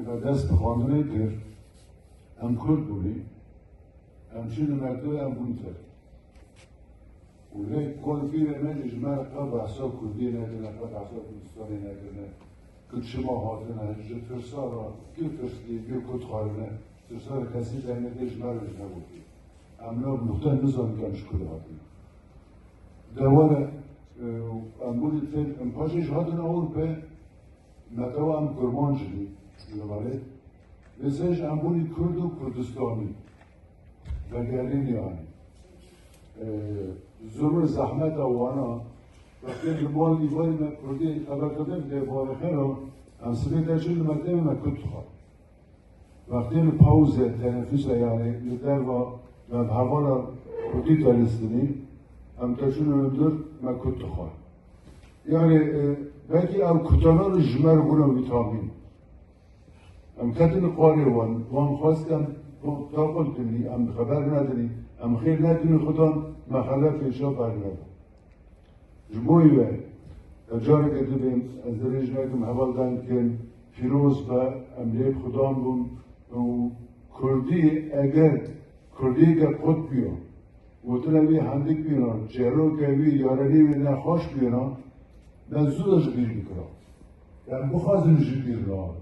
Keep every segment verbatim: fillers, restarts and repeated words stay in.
Me dest bi xwendinê kir, em Kurd bûnî, em çûn li Mertewê, em bûn Tirk. Û lê kol pîrê me jî ji me re qe behsa Kurdiyê nekirine, qe behsa Kurdistanê nekirine. Ku çima hatine, ji tirsa re, kî tirsî, kî ku dixwarine, tirsa re kesî dernekê ji me re jî negotiye. Em nav nûxte nizanin ku em ji ku re hatine. De were, e, em bûnî Tirk, em paşê jî hatin Ewropê, me tewa em Kurmanc bî, li malê. Vê ser jî em bûnî Kurd û Kurdistanî. Vegerînî anî. E, zor û zehmeta wana, wextê li mal îvarî me Kurdî xeber dide, dê barê xêr o, em sibê te çûn li mektebê me Kurd dixwar. Wextê li pawze, tenefuse, yanî li derva me bi hevala Kurdî telîstinî, em te çûn hundir me Kurd dixwar. Yanî, e, belkî ew kutana li ji me re bûne vîtamîn. Em ketin xwarê wan, wan xwest em taqil kinî, em xeber nedinî, em xêr nedinî xudan, me xelefê şa berneda. Ji bo wî ve, ez careke dibêm, ez dirêj nekim, heval deng dikin, pîroz be, em lê bi xudan bûn û Kurdî eger Kurdiyeke qut biyo, gotina wî hendik bîna, çêroke wî, yarenî wî nexweş bîna, me zû de ji bîr bikira. Em bixwazin ji bîr nearin.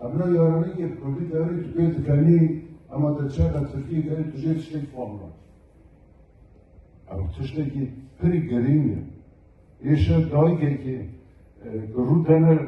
Em na yarenî yê Kurdî tevî tu pê dikenî, ema te çeka Tirkiyê kenî, tu jê tiştek fam nakî. Ew tiştekî pirî girîng e. Êşe dayikekî, e, ku rû tene